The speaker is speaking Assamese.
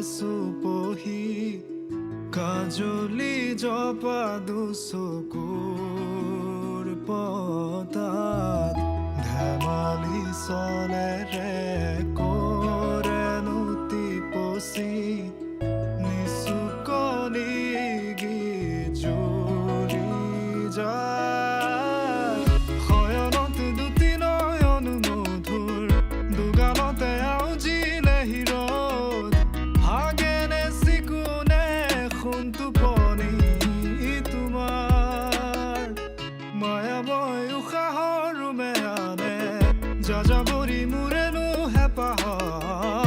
চুপহি কাজলি জপা দুচকুৰ পতাত ধেমালি চলেৰে কৰেনো টিপচি নিচুকনি গীত জুৰি যায়। শয়নত দুটি নয়ন মধুৰ, দুগালতে আউজিলে হিৰদ, হাগেনে চিকুনে সোণ টোপনি তোমাৰ। মায়াময় উশাহৰ ৰোমে আনে যাযাবৰী মোৰেনো হেঁপাহৰ।